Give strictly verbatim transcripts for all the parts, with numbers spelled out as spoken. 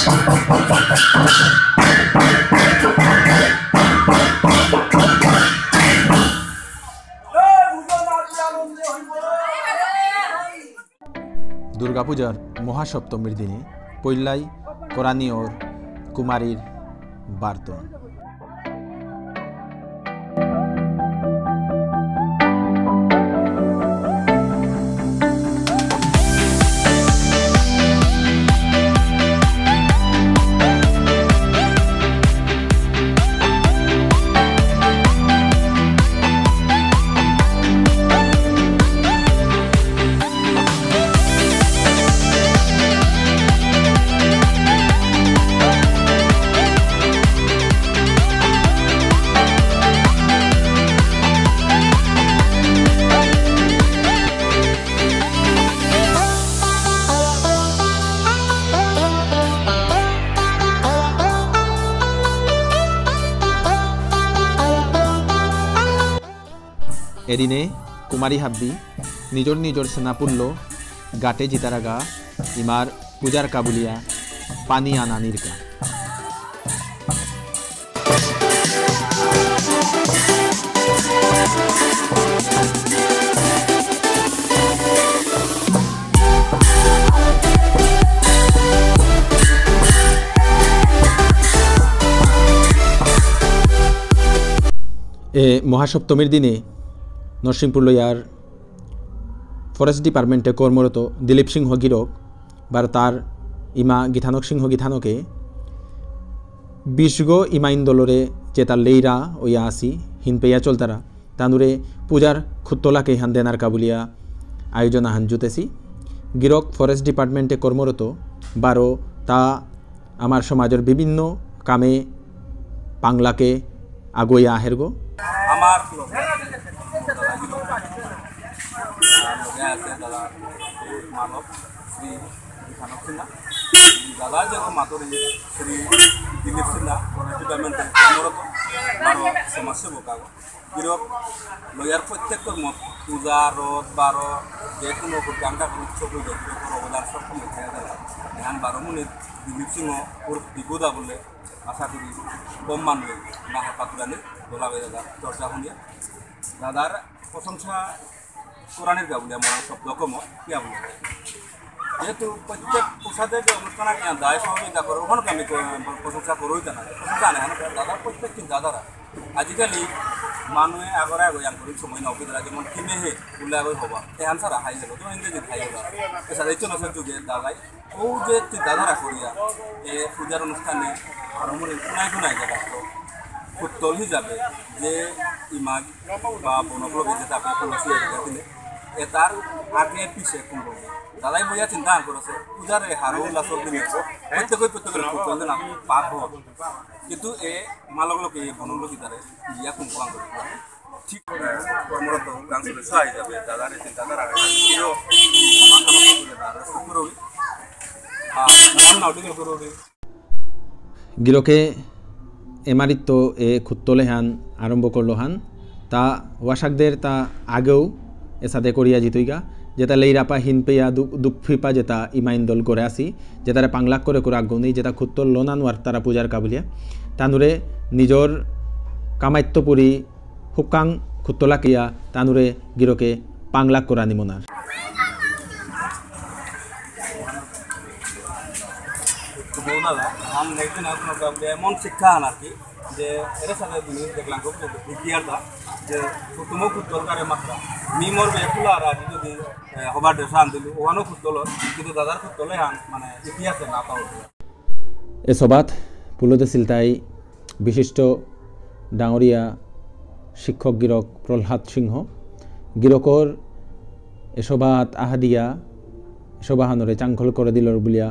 দুর্গাপূজার মহাসপ্তমীর দিনে পৈলাই করানি অর কুমারীর বার্তন। এদিনে কুমারী হাব্বি নিজর নিজর সেনাপুল্ল গাটে জিতারাগা ইমার পূজার কাবুলিয়া পানি আনানির কা। এ মহাসপ্তমীর দিনে নরসিংপুর লয়ার ফরেস্ট ডিপার্টমেন্টে কর্মরত দিলীপ সিংহ গিরক বারো তার ইমা গীতানক সিংহ গীতানকে বিশগো ইমা ইন্দলরে যেতা লেইরা ওয়া আসি হিনপেয়া চলতারা তানুরে পূজার খুত্তলাকে হান দেনার কাবুলিয়া আয়োজন আহান জুতেসি। গিরক ফরেস্ট ডিপার্টমেন্টে কর্মরত বারো তা আমার সমাজের বিভিন্ন কামে পাংলাকে আগুয়া আহেরগো। আমার লগে আছে দাদা মানব শ্রী বিধানক সিনহা, দাদা যে মাতুরি শ্রী দিলীপ সিনহা, ফরেস্ট ডিপার্টমেন্টে কর্মরত বারো সমাজসেবক আগো। গিরক লয়ার প্রত্যেক কর্ম, পূজা, রথ, বারো, যে কোনো গানটা কোনো উৎসব হইলে গিরকর অবদান সবসময় দেখা যায়। এখন বারো মিনিট দিলীপ সিংহ ওরফ দীপুদা বললে আশা করি কম মানুষ না হাত পাতুরানি দোলা বেড়ে দাদা চর্চা শুনিয়া দাদার প্রশংসা কোরআনের গা বলে আমার শব্দ কম, কিয়া বলে? যেহেতু প্রত্যেক পোশাকে যে অনুষ্ঠান আছে, দায় সহযোগিতা করে, ওখানে আমি কো-, প্রশংসা করোই তা না, প্রশংসা আনে, হ্যাঁ, দাদা প্রত্যেক চিন্তাধারা। আজিকালি মানুষে আগরে আগে ইয়ান করি সময় না, অফিস যেমন কিনে হে, বললে আগে হবা, এহান সারা হাই গেল, যেমন ইংরেজি হাই গেল, এছাড়া এই চলছে যুগে দাদাই ও যে চিন্তাধারা করিয়া, এ পূজার অনুষ্ঠানে আরম্ভ করে কোনায় কোনায় জায়গা তো ফুটতল হিসাবে যে ইমাগ বা বনকলকে যে তাকে কোনো সিয়া দিলে, এ তার আগে পিছে কোন বলবে? দাদাই বইয়া চিন্তা করেছে, পূজার এ হারো উল্লাস দিনে প্রত্যেকে প্রত্যেকের ফুটতল না পাপ হয়। কিন্তু এ মালক লোকে এ বনক লোকে তারে ইয়া কোন কোন করে। ঠিক, এ, কর্মরত কাউন্সিলর সহায় যাবে, দাদার এই চিন্তাধারা, প্রিয় মাথা মতো করে দাদার শুরু হবে। আর নাম না ওদিকে শুরু হবে। গিরকে এমারিত্ত এ খুত্তলে হান আরম্ভ করলো হান, তা ওয়াসাকদের তা আগেও এসাদে করিয়া জিতইগা, যেটা লেইরাপা হিনপেয়া দু-, দুঃখিপা যেটা ইমাইন দল করে আসি, যেটারে পাংলাক করে করে আগ্গো নেই, যেটা খুত্তল লোনান ওয়ার তারা পূজার কাবুলিয়া, তানুরে নিজর কামাইত্ত পুরি হুকাং খুত্তলাকিয়া তানুরে গিরকে পাংলাক করানি মনার। তো বউ দাদা, আম দেখতে না কোনো কাউকে এমন শিক্ষা আন আর কি, যে এর সাথে জিনিস দেখলাম খুব, যে বিজ্ঞার দা, যে প্রথম খুব দরকারে মাত্রা। মি মোর বেকুলা আর আজ যদি, এ, হবার ড্রেস আন দিল, ওখানেও খুব দল, কিন্তু দাদার খুব দলে আন, মানে, ইতিহাসে না পাওয়া। এ সভাত পুলতে সিলতাই বিশিষ্ট ডাঙরিয়া শিক্ষক গিরক প্রহ্লাদ সিংহ গিরকর এসবাত আহাদিয়া এসবাহানরে চাংখল করে দিল বুলিয়া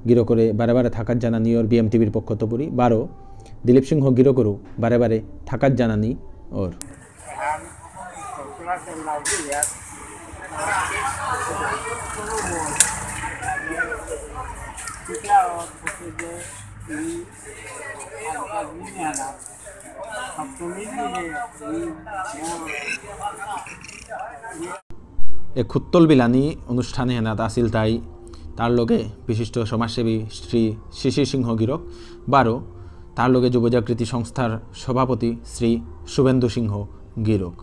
গিরকরে বারে বারে থাকাত জানানি ওর বিএমটিভির পক্ষ তপুরি বারো দিলীপ সিংহ গিরকরও বারে বারে থাকাত জানানি ওর। এ খুত্তল বিলানি অনুষ্ঠানে হেনাত আসিল তাই তার লগে বিশিষ্ট সমাজসেবী শ্রী শিশির সিংহ গিরক, বারো তার লগে যুব জাগৃতি সংস্থার সভাপতি শ্রী শুভেন্দু সিংহ গিরক।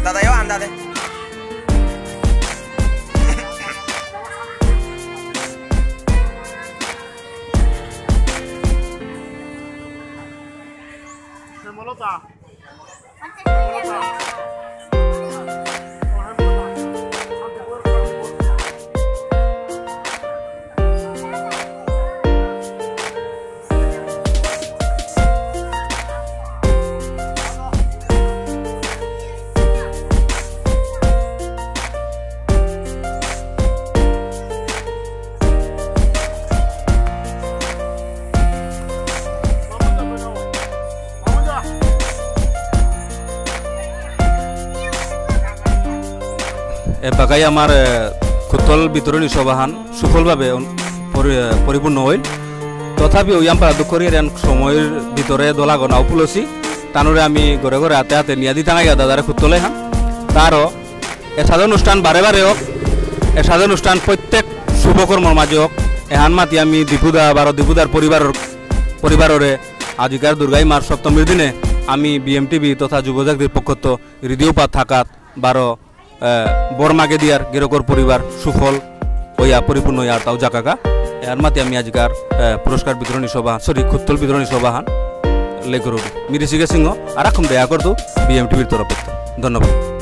দাদা, এও আন দাদা। এবাকাই আমার, এ, খুত্তল বিতরণী সভাহান সুফলভাবে অন-, পরি-, এ, পরিপূর্ণ হইল। তথাপিও ইয়াম পারা দুঃখ করি এর সময়র ভিতরে দোলাগো না উপলসি। তানুরে আমি ঘরে ঘরে হাতে হাতে নিয়া দি থাঙাইগা দাদারে খুত্তলে হান। তারও এসাদে অনুষ্ঠান বারে বারে হোক, এসাদে অনুষ্ঠান প্রত্যেক শুভকর্মর মাঝে হোক। এহান মাতি আমি দীপুদা, বারো দীপুদার পরিবারর, পরিবাররে আজিকার দুর্গা ইমার সপ্তমীর দিনে আমি বিএমটিভি তথা যুব জাগৃতির পক্ষত রেডিও পা থাকাত বারো, এ, বর্মাকে দিয়ার গিরকর পরিবার সুফল ওইয়া পরিপূর্ণ ইয়ার তাও জাকাকা। এর মাতে আমি আজিকার, এ, পুরস্কার বিতরণী সভা, sorry, খুত্তল বিতরণী সভাহান লেগরুডি। মিরি সিগে সিংহ, আর এখন দয়া করতু বিএমটিভির তরফে। ধন্যবাদ।